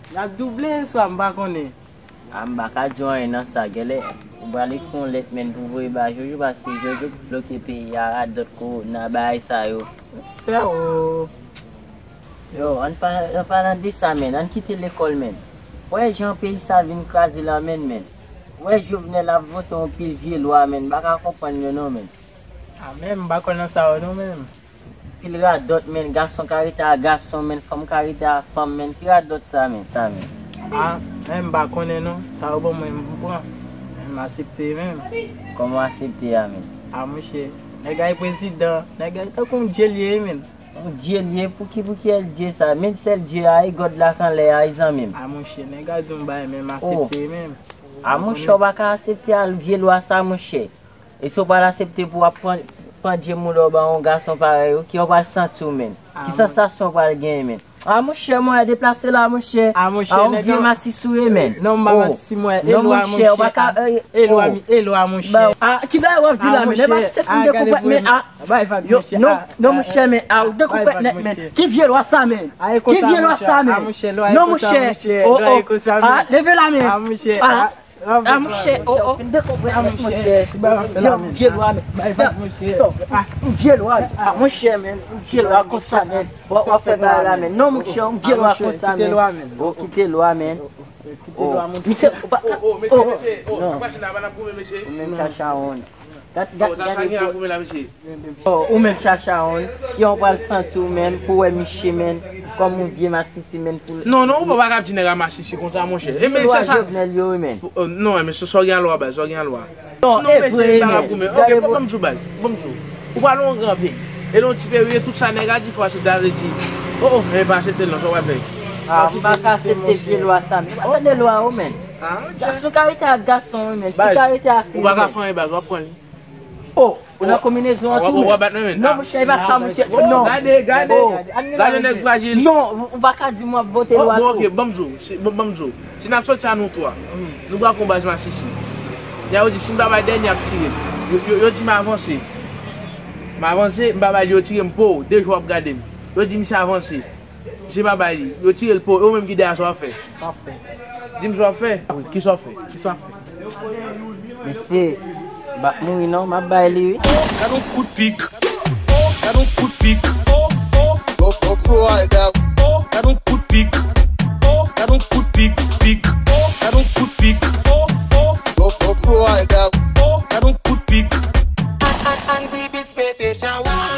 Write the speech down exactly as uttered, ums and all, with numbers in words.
N ap double swa m pa konnen. A, m pa ka di w anyen nan sa, genlè ou pral ekri yon lèt, menn, pou voye ba Jojo, paske Jojo ki bloke peyi a, radòt, kowona, bagay sa yo. Sè o. Yo, ann pa, an palan de sa, menn, ann kite lekòl, menn. Wè jan peyi sa vin kraze la, menn, menn. Wè Jovenel ap vote yon pil vye lwa, menn, m pa ka konprann yo non, menn. A, menn, m pa kwè nan sa yo non, menn. Pil radòt, menn, gason ka rete a gason, menn, fanm ka rete a fanm, menn, ki radòt sa, menn, sa, menn? A, menn, m pa konnen non, sa yo ban mwen, m pran, menn, m aksepte, menn. Kòman w aksepte a, menn? A, monchè, nèg la e prezidan, nèg la e tankou yon dye l ye, menn. Yon dye l ye, pou ki, pou kiyès dye sa? Menn, sèl dye a, e gòd la k anlè a, e zanmi m. A, monchè, nèg la di yon bagay, menn, m aksepte, menn. A, monchè, w pa ka aksepte a, vye lwa sa, monchè. E si w pral aksepte pou w ap pan-, pandye moun lè w ba yon gason parèy ou, ki w pral santi w, menn? Ki sansasyon w pral genyen, menn? A, monchè, mwen deplase la, monchè. A, monchè, yon vye masis ou ye, menn. Non, m pa masis, mwen. Non, monchè, w pa ka, e lwa, monchè. A, ki bagay w ap di la, menn? E pa se fin de koupèt, menn. A, non, monchè, menn. A, de koupèt nèt, menn. Ki vye lwa sa, menn? Ki vye lwa sa, menn? Non, monchè. O, o. A, leve la, menn. A, monchè, o, o, fin de koupèt nèt, monchè. Yo, vye lwa, menn. Vye lwa. A, monchè, menn. Vye lwa konsa, menn. W ap fè bagay la, menn. Non, monchè, yon vye lwa konsa, menn. O, kite lwa, menn. Kite lwa, monchè. Misye, ou pa ka. O, o, mesye, mesye. O, non. Ou menm chacha wonn. Gad, gad, gad. O, ou menm chacha wonn. Ki w pral santi w, menn, pou wè misye, menn, kòm yon vye masisi, menn, pou. Non, non, ou pa ka di nèg la masisi konsa, monchè. E, men, se sa. Jovenel yo, menn. Non, men se sa w gen a lwa, baz, sa w gen a lwa. Non, e vre, men. Ok, ban m di w, baz, ban m di w. Ou pral yon gran peyi. E lè yon ti peyi, tout sa nèg a di, fò aksepte, ale di. O, o, men pa aksepte l non, sa w pral fè? A, m pa ka aksepte vye lwa sa, men. Ou pa tande lwa yo, menn. Gason ka rete ak gason, wi, menn. Fi ka rete ak fi, wi, menn. Ou pa ka fè anyen, baz, w ap pran li. O, ou nan konbinezon an tou, menn. Non, monchè, e pa sa, monchè. Non. Gade, gade. Gade nèg frajil. Non, ou pa ka di m w ap vote lwa tou. Bon, ok, ban m di w. Ban m di w. Si n ap sòti a nou twa, nou bwako baz masisi. Ya yo di, si m pa bay dènye, y ap tire m. Yo, yo, yo di m avanse. M avanse, m pa bay li, yo tire m po. De jou w ap gade m. Yo di misye avanse. Misye pa bay li. Yo tire l po. Yo menm ki dèyè, sa w ap fè? Sa w ap fè? Di m sa w ap fè. Wi, ki sa w ap fè? Ki sa w ap fè? Mesye, m ap mouri non, m ap bay li, wi. Gad yon kout pik. Gad yon kout pik. Gad yon kout pik. Gad yon kout pik, pik. Gad yon kout pik. Gad yon kout pik. Andy Beats mete chawa.